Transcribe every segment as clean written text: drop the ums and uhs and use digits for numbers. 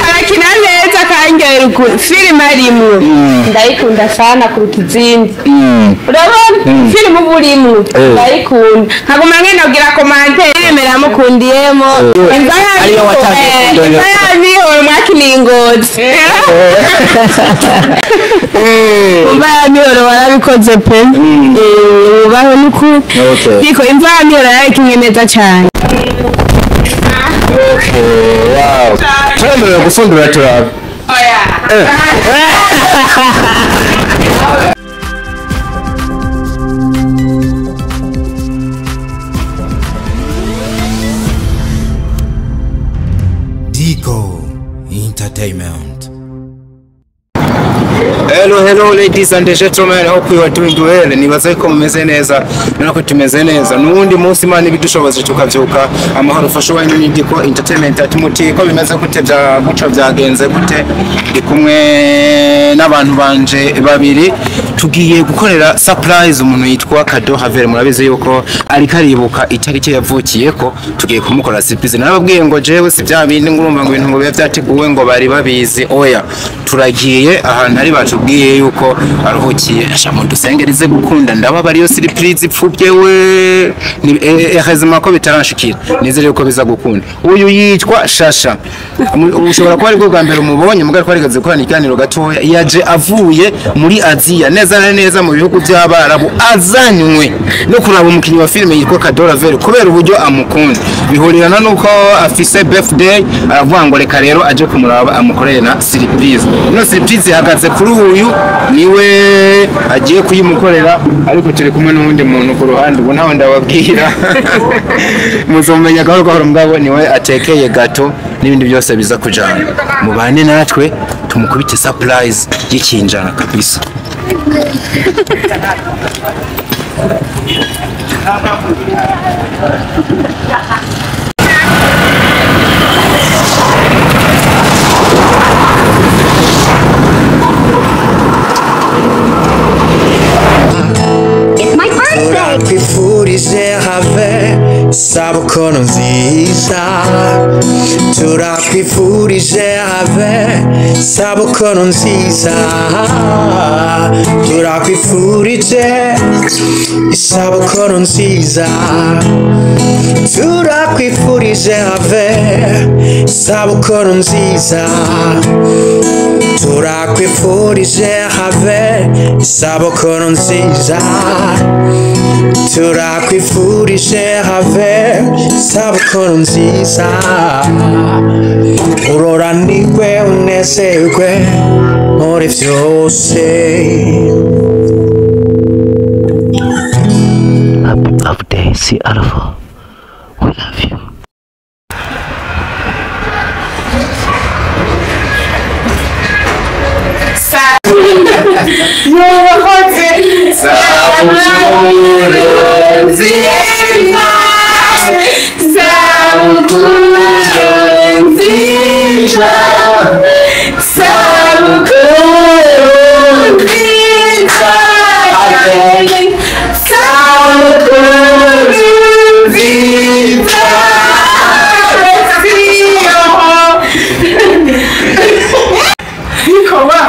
Arakina neza kangerera ukuntu filime arimwo ndayikunda sana kuruta izindi. Urabona filime uba urimwo ndayikunda, nkaguma ngenda kugira commentaire namukundiyemo imva yabihora mwakiniye ingozi imva yamihoro warabikoze pe, ubaho n'ukuri ariko imva yamihoro yarayikinye neza cyane. Wow. Turemerewe gufundura turabe. Oya. Dico Entertainment. Hello, hello ladies and gentlemen, hope you are doing well. Nibaza ko mumeze neza, nako tumeze neza. Nuwundi munsi Imana ibidushoboze tukavyuka amahoro. Fasha wanyu ni Dico Entertainment ati ko bimeze gute bya guco byagenze gute. Ndi kumwe n'abantu banje babiri tugiye gukorera surprise umuntu yitwa Kado Haver. Murabizi yuko ariko aribuka itariki yavukiyeko, tugiye kumukora surprise. Narababwiye ngo jewe si bya bindi ngurumva ngo ibintu ngo biba byateguwe ngo bari babizi. Oya, turagiye ahantu ari batubwiye yuko aruhukiye. Asha mu dusengerize gukunda ndababa ariyo surprise ipfubye we ni hezima ko bitaranshikira, nizere yuko biza gukunda. Uyu yitwa Shasha, ushobora kuba aribwo bwa mbere umubonye, mugari twarigeze gukorana ikiganiro gatoya. Yaje avuye muri Aziya neza na neza mu bihugu by'Abarabu, azanywe no kuraba umukinnyi wa filime yitwa Kado Haver kubera uburyo amukunda. Bihurirana nuko afise birthday, aravuga ngo reka rero aje kumuraba amukorere na surprise. Ino surprise ihagaze kuri uyu, niwe agiye kuyimukorera, ariko turi kumwe n'uwundi muntu ku ruhande, ubu ntawe ndababwira. Muzomenya gahoro gahoro, mugabo niwe atekeye gato n'ibindi byose biza kujana. Mubane natwe tumukubite surprise y'ikinjana kabisa. It's my birthday! Turakwifurije have isabukuru nziza, turakwifurije have isabukuru nziza, turakwifurije isabukuru nziza, turakwifurije have isabukuru nziza, turakwifurije have isabukuru nziza, turakwifurije have isabukuru nziza. Uroranirwe unezerwe muri vyose. Happy birthday, CR4. We love you.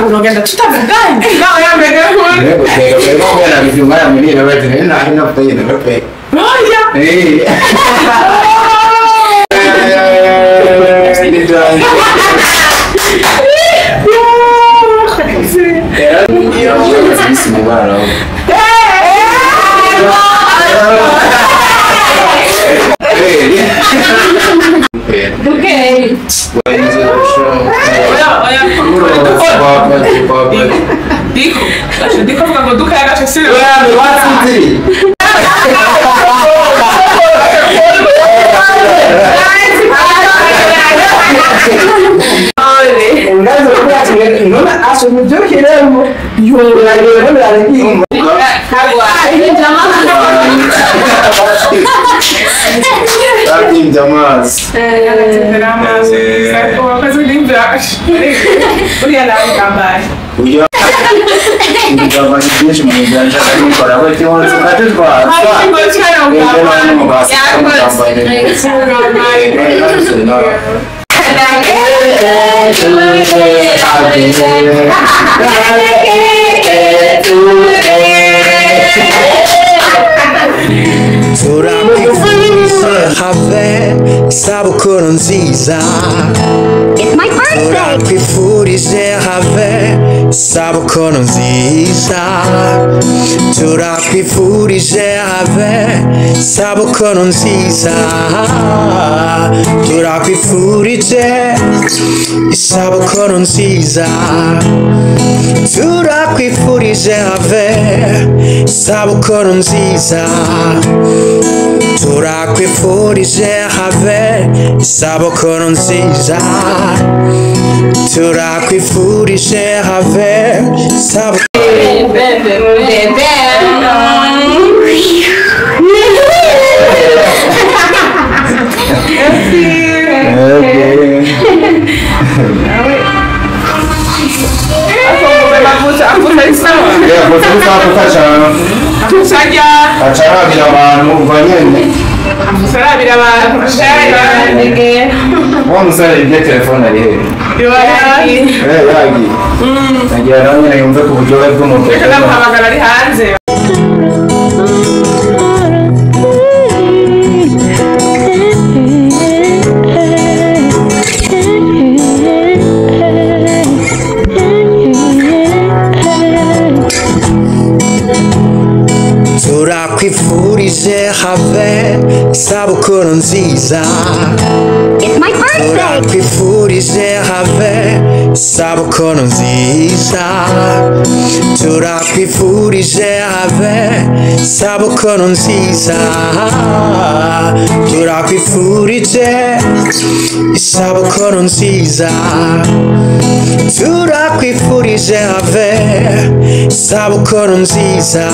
Urogenda tutavuganye nawe yambere Oya. Okay. Isabukuru nziza. It's my birthday. Turakwifurije have isabukuru nziza. Turakwifurije have isabukuru nziza. Turakwifurije isabukuru nziza. Turakwifurije have isabukuru nziza. Turakwifurije have isabukuru nziza. Turakwifurije have isabukuru. Turakwifurije have isabukuru nziza. It's my birthday. Turakwifurije have isabukuru nziza. Turakwifurije have isabukuru nziza. Turakwifurije isabukuru nziza. Turakwifurije have isabukuru nziza.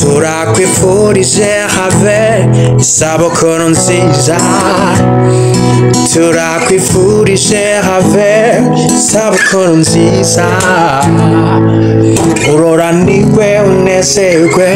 Turakwifurije have isabukuru nziza. Turakwifurije have isabukuru nziza. Uroranirwe unezerwe.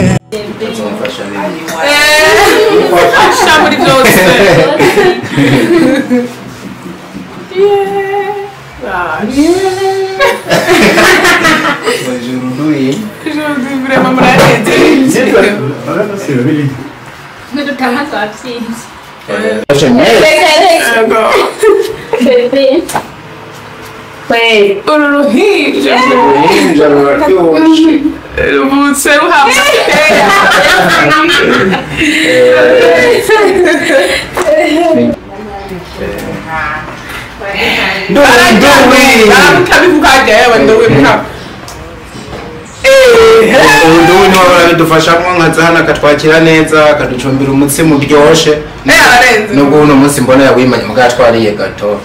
Dufashamwo nkazana akatwakira neza akaducumbira umutsima uryoshe. Nubwo uno munsi mbona yawimanye mugabo twariye gato.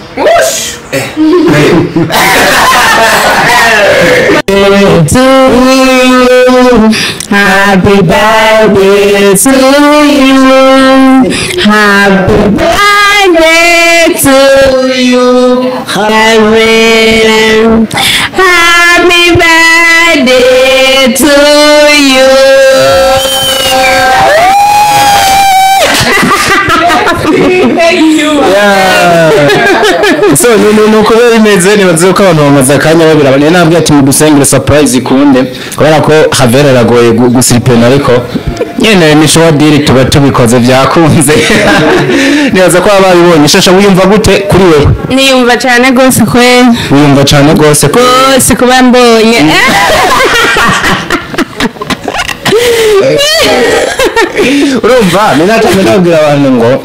Happy birthday to you. Happy birthday to you. Happy birthday to you. Thank you. Yeah. So nuko biba bimeze nibaze ko abantu bamaze akanya babira bane nabwiye ati mudusengere surprise ikunde kubera ko Havera aragoye gusiripena ariko Nyene ni show deal tuba tubikoze byakunze. Nibaza ko ababibonye. Shasha, wiyumva gute kuri wewe? Niyumva cyane rwose kweli. Wiyumva cyane rwose ko Rwose kuba mbonye. Urumva ninatanga ndabwira abantu ngo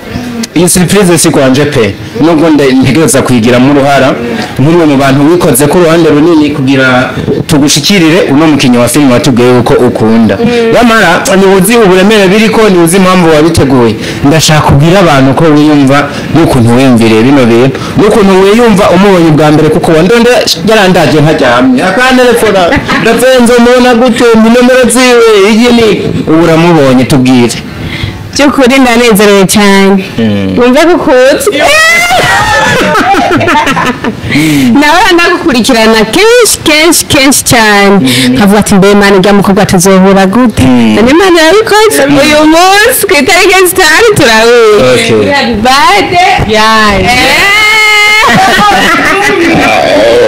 iyi surprise si kwanje pe, nubwo ntegereza kuyigiramo uruhara nk'umwe mu bantu wikoze ko uruhande runini kugira tugushikirire uno mukinnyi wa filime watubwiye yuko ukunda. Nyamara ntiwuzi uburemere biriko, ntiwuzi impamvu wabiteguye. Ndashaka kubwira abantu ko wiyumva n'ukuntu wiyumviriye bino bintu n'ukuntu wiyumva umubonye ubwa mbere, kuko wandonde yarandaje nkaryamye akantelefona ndavenze umubona gute mu nomero ziwe iyi ni ubu uramubonye, tubwire. By'ukuri ndanezerewe cyane, wumve ko ukutse nawe ndagukurikirana kenshi kenshi kenshi cyane, nkavuga ati mbe Imana ujya mukobwa tuzohura gute? None Imana yabikoze uyu munsi ku itariki 5 turahuye. Okay. Happy birthday yanje.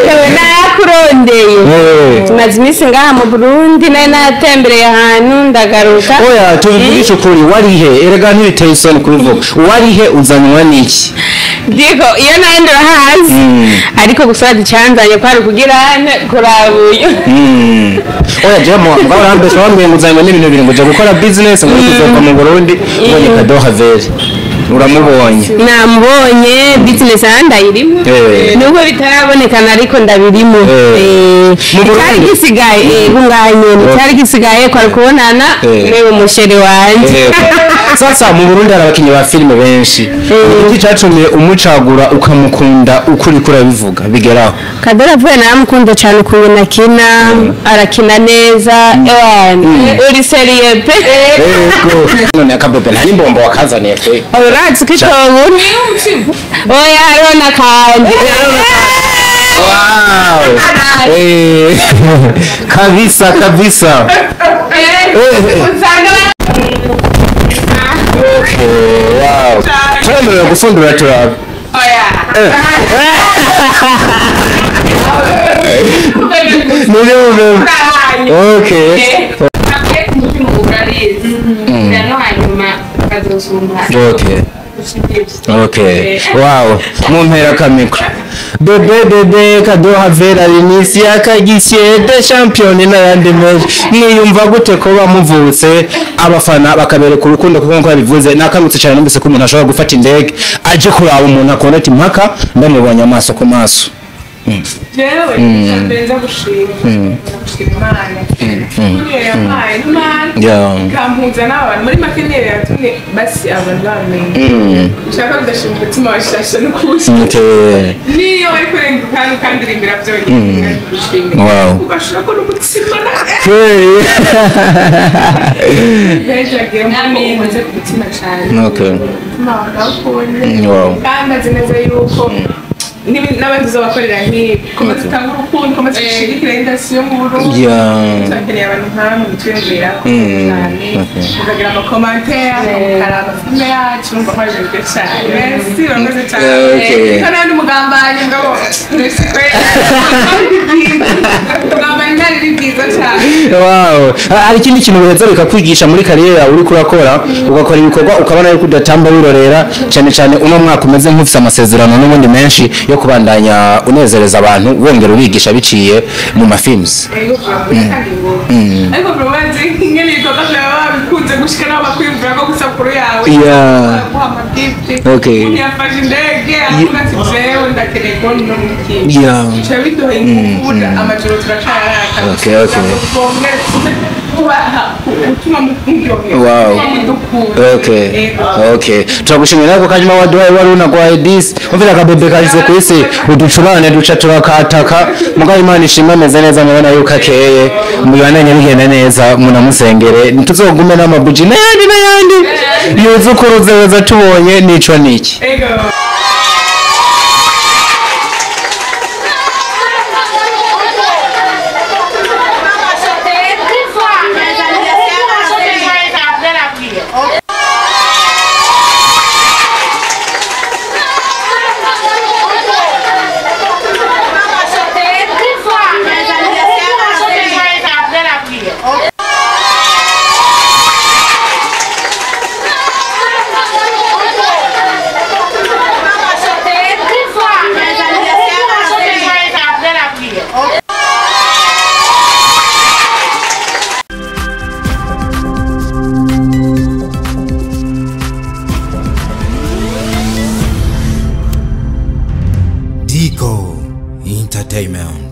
Yewe, nakurondeye. Tumaze iminsi ngaha mu Burundi, nari natembereye ahantu ndagaruka. Oya, tubivugishe ukuri, warihe? Erega ntibiteye isoni kubivuga. Warihe, uzanwa n'iki? Ndiko iyo nayo ndurahazi, ariko gusa ducanzanye kwari kugira kuraba uyu. Oya, jewe mugabo urambesha, wambwiye ngo uzanwa n'ibintu bibiri, ngo uja gukora business, ngo kuzoka mu Burundi. Ubonye Kadoha Vere, uramubonye? Namubonye, business aha ndayirimo. Nubwo bitarabonekana ariko ndabirimo. Mu Burundi? Icyari gisigaye, ngaha nyene icyari gisigaye kwari kubonana n'uyu musheri wanje. Sasa mu Burundi hari abakinnyi ba filime benshi, iki catumye umucagura ukamukunda ukuri kurabivuga bigeraho? Kadora avuye naramukunda cyane ukuntu akina, arakina neza. Ewana, uri sérieux pe. Yego, none akabebe nta n'imbombo wakazaniye pe? Urazi ko itobura, oya, hariho n'akandi. Wow. Kabisa kabisa. Okay, wow. Turemerewe gufundura turabe. Nuri bube. Okay. Okay. Okay. Wow. Mumpera kamikro. Bebe bebe Kadoha Vera Linisi akagisye de champion n'ayandi menshi. Mwiyumva gute ko bamuvutse abafana bakabereka urukundo? Kuko nkuko yabivuze nakamutse cyane, numvise ko umuntu ashobora gufata indege aje kuraba umuntu akunda, ati mpaka ndamubonye amaso ku maso. Jewe mbere nza gushima Imana niyo yampaye n'Imana ikampuza n'abantu, muri make niyo yatumye basi abantu bamenya ushaka kudashima umutima wa Shasha n'ukuri. Niyo wari kurenga kandi ukandirimbira byonyine gushimira, ugashira ko n'umutima benshi bagira ngo umaze ku mutima cyane. Umutima wawe ndawukunda. Kandi azi neza yuko n'abandi uzabakorera nk'ibi, komeza utange urukundo, komeza ushigikire industry yo mu Burundi. Turakeneye abantu nkamwe mutwiyumvirako cyane, mukagira ama commentaire, mukaraba filime yacu, numva ko ari ibintu byiza cyane. Merci, urakoze cyane. Ko nawe ndi umugambanyi ngabo, merci kwe umugambanyi ntari ni byiza cyane. Wow. Hari ikindi kintu biheza bikakwigisha muri carrière yawe uriko urakora, ugakora ibikorwa ukabona yuko udatamba wirorera, cyane cyane uno mwaka umeze nk'ufise amasezerano n'ubundi menshi yo kubandanya unezereza abantu, wongera ubigisha biciye mu ma films. Ego, kandi ngo ariko probanze nk'ibyo bikorwa byawe babikunze gushika naho bakwiyumvira ko gusa kuru yawe baguha ama gift. Umuntu yafashe indege aravuga ati jewe ndakeneye kubona uno mukinyi. Bica biduha ingufu, amajoro turacayaraka. Bongere kubaha gutuma muryoherwa, gutuma mudukunda. Ego. Okay. Turagushimira ko kanyuma waduhaye, wari unagwaye disi. Umvira akabebe kahise ku isi, uducurane duca turakataka. Mugabo Imana ishimwe ameze neza, mubona yuko akeye. Mubandanye bigenda neza, munamusengere. Ntituzogume n'amabuji n'ayandi n'ayandi. Yuzukuruze weza tubonye nico niki. Ego. Digo Entertainment.